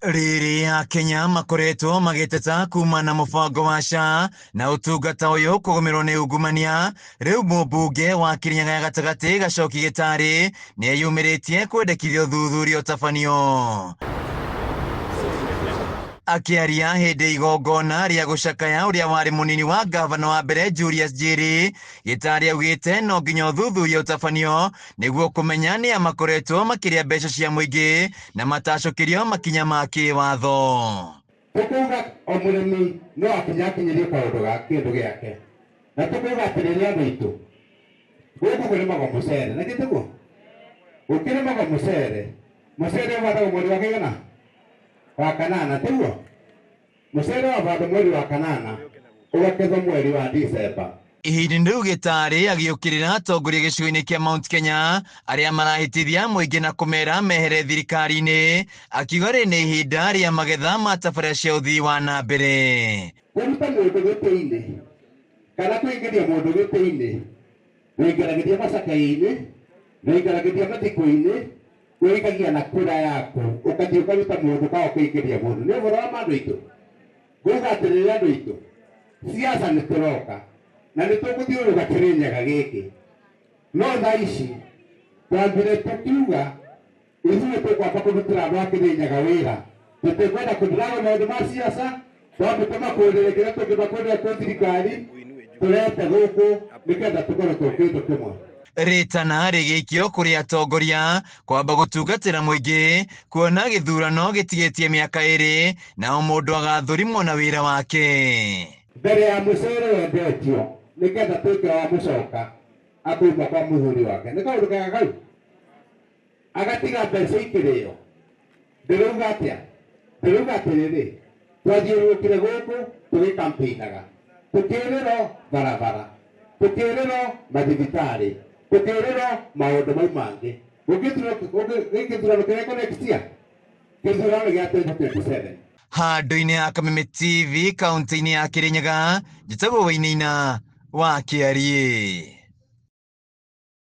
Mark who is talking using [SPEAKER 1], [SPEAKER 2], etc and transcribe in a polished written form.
[SPEAKER 1] Rĩrĩ Akenya makoretwo magĩteta kuma na mũbango wa SHA na ũtungata ũyũ kũgũmĩrwo nĩ ungumania, rĩu mũmbunge wa Kirinyaga ya gatagatĩ Gacoki Gĩtarĩ nĩeyumĩrĩtie kwendekithia ũthuthuria ũtabanio. Akĩaria hĩndĩ igongona rĩa gũcakaya ũrĩa warĩ mũnini wa ngavana wa mbere Julius Njiri, Gĩtarĩ augĩte no nginya ũthuthuria ũtabanio nĩguo kũmenya nĩa makoretwo makĩrĩa mbeca cia mũingĩ na matacũkĩrio makinya ma kĩwatho.
[SPEAKER 2] Tũkauga o mũrĩmi no akinyakinyĩrie kaũndũ ga kĩndũ gĩake, na tũkauga atĩrĩrĩ andũ aitũ, gũkũ kũrĩmagwo mũcere, na gĩtiguo? Gũkĩrĩmagwo mũcere, mũcere ũhandagwo mweri wa kaigana? Wa kanana, tiguo? Mũcere wavandwo mweri wa kanana ũgakethwo mweri wa Dicemba.
[SPEAKER 1] Ihinda-inĩ rĩu Gĩtarĩ agĩũkĩrĩra atongoria gĩcigo-inĩ kĩa Mount Kenya arĩa marahĩtithia mũingĩ na kũmera mehere thirikari-inĩ, akiuga rĩrĩ nĩ ihinda rĩa magetha ma tabarĩra cia ũthii wa na mbere.
[SPEAKER 2] Kũruta mũndũ gĩtĩ-inĩ kana kũingĩria mũndũ gĩtĩ-inĩ, ũikaragĩria macakaya-inĩ na ũikaragĩria mathiko-inĩ, ũikagia na kura yaku, ũgathiĩ ũkaruta mũndũ kana ũkaingĩria mũndũ. Nĩ ũhoro wa ma andũ aitũ? Ngauga atĩrĩrĩ andũ aitũ, siasa nĩ tũroka na nĩ tũgũthiũrũrũka Kĩrĩnyaga gĩkĩ, no thaa ici twambire tũkiuga ithuĩ tũkwamba kũrutĩra andũ a Kĩrĩnyaga wĩra, tũtikwenda kũndiraga maũndũ ma siasa, twambe tũmakũrĩre kĩrĩa tũngĩmakũrĩra kwĩ thirikari tũrete gũkũ nĩgetha tũkorwo twĩ kĩndũ kĩmwe.
[SPEAKER 1] Rĩtana rĩgĩikio kũrĩ atongoria kwamba gũtungatĩra mũingĩ kuona gĩthurano gĩtigĩtie mĩaka ĩrĩ na o mũndũ agathũrimwo na wĩra wake.
[SPEAKER 2] Mbere ya mũcere wendetio nĩgetha tuĩke wa mũcoka akauma kwa mũthuri wake. Nĩ kaũndũ kega kau? Agatiga mbeca ikĩrĩo. Ndĩrauga atĩa? Ndĩrauga atĩrĩrĩ, twathiũrũrũkire gũkũ tũgĩkampĩinaga, tũkĩrĩrwo barabara, tũkĩrĩrwo mathibitarĩ, tũkĩrĩrwo maũndũ mau mangĩ. Gĩthurano kĩrekwo next year, gĩthurano gĩa 2027.
[SPEAKER 1] Handũ-inĩ ha Kameme TV kaunti-inĩ ya Kirinyaga, njĩtagwo Wainaina wa Kĩariĩ.